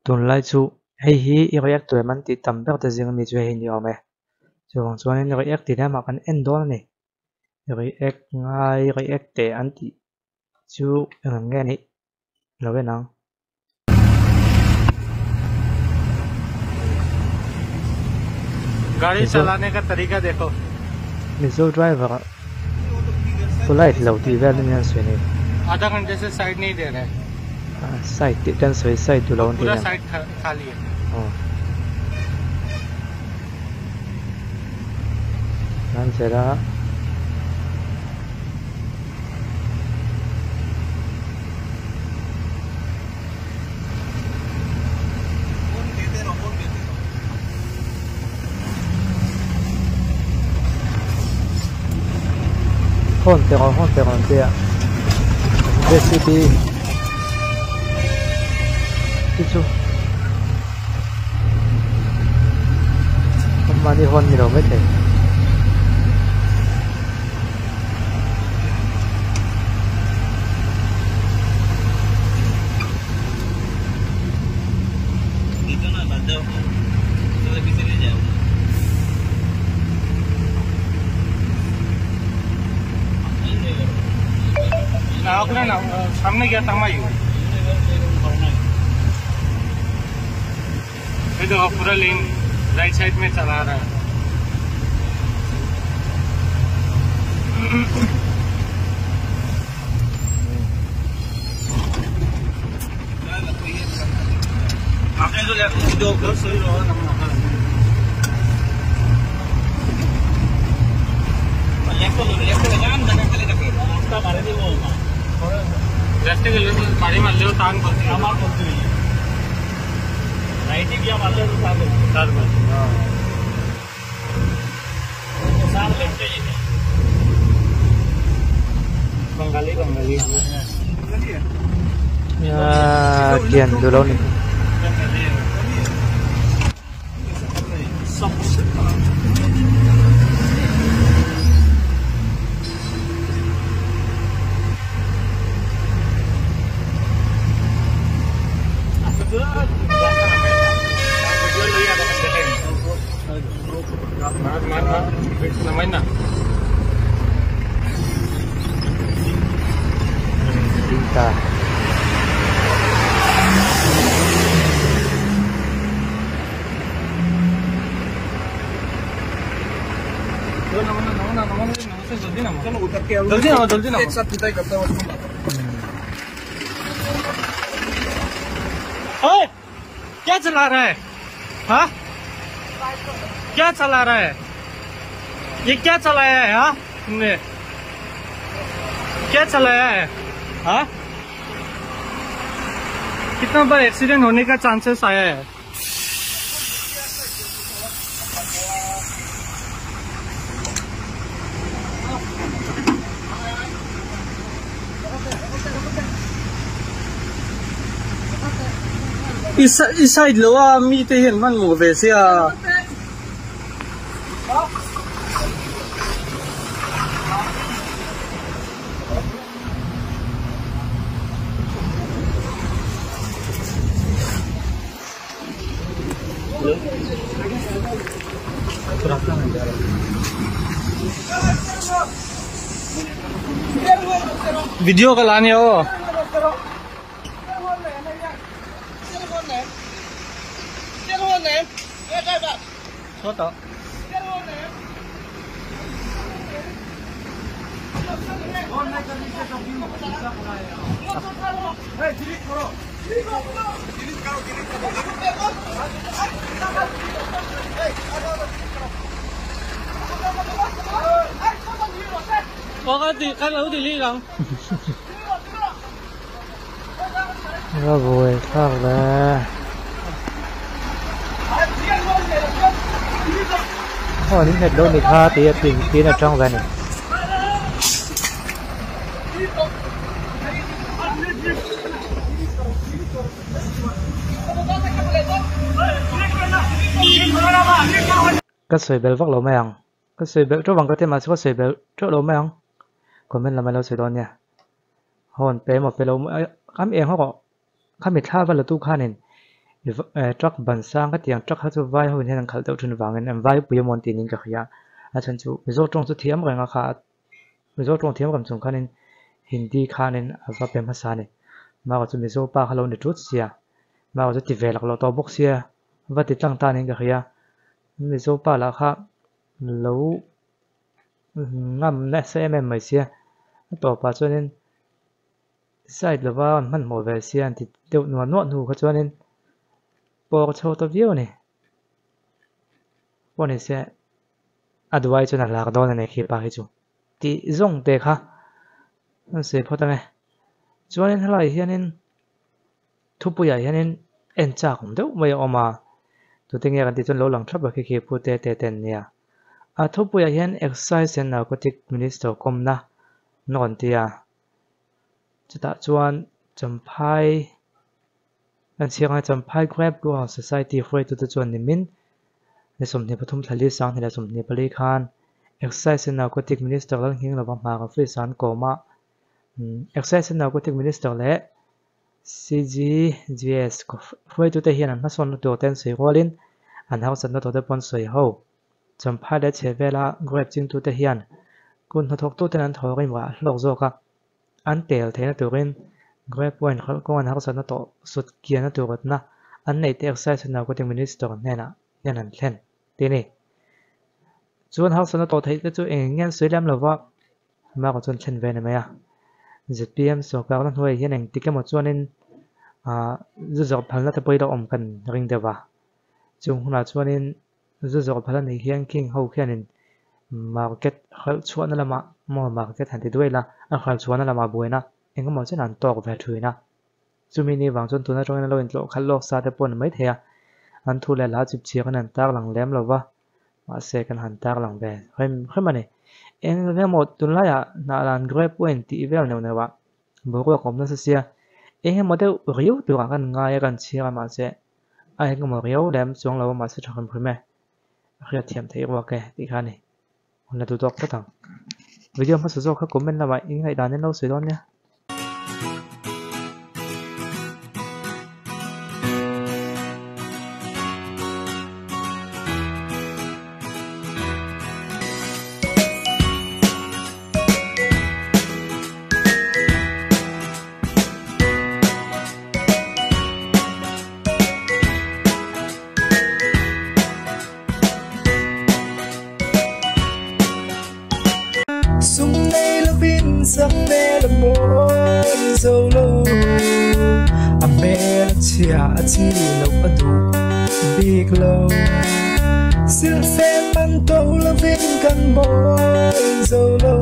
Tunlai chu hei hi i react tur em an tih tam ber te zing ami chu hei ni awm e. Chuvang chuanin react tih lamah kan en dawn a ni. React ngai react teh an tih chu eng ang nge nih lo en ang. गाड़ी चलाने का तरीका देखो Mizo driver polite lo tih vel in an sawi a ni. आधा घंटे से साइड नहीं दे रहे हैं Side tih te an sawi side duh lo an tih पूरा nen. Side खाली है Aw. An zel a. Horn pe rawh horn pe rawh an ti a JCB te chu mahni horn ni lo maithei. सामने गया था ये देखो पूरा लेन right side में चला रहा है आपने जो लेफ्ट गाड़ी मारले तान राइट गया मारले तार left Bengali Bengali Kian duh lo a ni. ना Ding ta. चलो उतर के जल्दी आओ जल्दी ना एक साथ पिटाई करता है उसको ओए क्या चला रहा है हाँ क्या चला रहा है ये क्या चलाया है हाँ तुमने क्या चलाया है हाँ कितना बार एक्सीडेंट होने का चांसेस आया है इस इस साइड लो आ मी ते हिन मन मो ve sia video का लाने हो 稍等。我个地，看楼底里人。 Va buai thlak le. Aw an innghet lo ni kha tih a tin tin a tang ve a ni. Ka sawi belh vak lo mai ang. Ka sawi belh teuh vang ka ti mahse ka sawi belh teuh lo mai ang. Comment lam a lo sawi dawn nia. Hawn pe emaw pe lo emaw kam eng ho rawh. Khami thla va la tu khanin Truck ban sang hetiang truck kha chu vai ho in hian an khalh deuh thin vangin an vai pui amawn tih niin ka hria a chhan chu mizo tawng chu thiam reng a kha mizo tawng thiam reng chung khanin hindi khanin a va pe hmasa a ni mahka chu mizo pa kha lo ni tut sia mahka chu ti ve lak loh tawh bawk sia va ti tlang ta niin ka hria mizo pa lah kha lo ngam nasa em em mai sia a tawpah chuanin side lova an hmanhmawh ve sia an ti deuh nuah nuah hnu kha chuanin pawk chho ta viau a ni pawh ni se a duai chuan a hlak dawn a ni khi pa hi chu tih zawng te kha an sawi phawt ang e chuanin helaiah hianin thupuiah hianin en chak awm deuh mai a awm a tute nge kan tih chuan lo lang thap a khi khi pu te te te an nia a thupuiah hian excise and narcotic minister kawmna an rawn ti a. Chutah chuan Champhai kan chhiar ang a Champhai Grape Growers Society hruaitute chuan nimin ni 23 thla li 2024 khan Excise and Narcotic Minister Lalnghing lova hmar office ah an kawm a, Excise and Narcotic Minister leh CGGS hruaitute hian an hmasawnna tur te an sawi rualin an harsatna tur te pawh an sawi ho. Champhai leh chhehvela grape chingtute hian kut hnathawktuten an thaw rim rah hlawk zawk a, an tel theihna turin grape wine hralh kawng an harsatna tawh sut kianna tur rawtna an neih te Excise and Narcotic Minister hnenah hian an thlen tih a ni. Chu an harsatna tawh theih te chu eng eng nge an sawi lem lova, Mark-a chuan thlen ve a ni mai a. Zpm sawrkarna hnuaiah hian engtik emaw chuanin zu zawrh phalna te pawh hi lo awm kan ring deuh va, chung hunah chuanin Zu zawrh phal a nih hian King ho khianin market hralh chhuahna lamah maw market han ti duai la, a hralh chhuahna lamah buaina eng emaw chen an tawk ve thin a. Chumi ni vang chuan tuna atangin an lo intlawh khalh lawk sa te pawh a ni maithei a, an thu leh hla chip chhiar in an tarlang lem lo va, mahse kan han tarlang ve hrem hrem a ni. Eng emaw tunlaiah hnahlan grape wine tih vel neuh neuh ah boruak a awm nasa sia, eng emaw deuh riau turah kan ngai a kan chhiar a mahse A engemaw riau lem chuang lo a mahse tha hrim hrim e, a hriat thiam theih ruak e tih kha a ni. Hun la duh tawk phawt ang. Video hmasa zawk kha comment lamah i ngaihdan in lo sawi dawn nia. Sum nei lovin sak hmel a mawi zo lo A hmel a chhia a chi loh a duh bik lo Silhfen man to lovin kan mawi zo lo.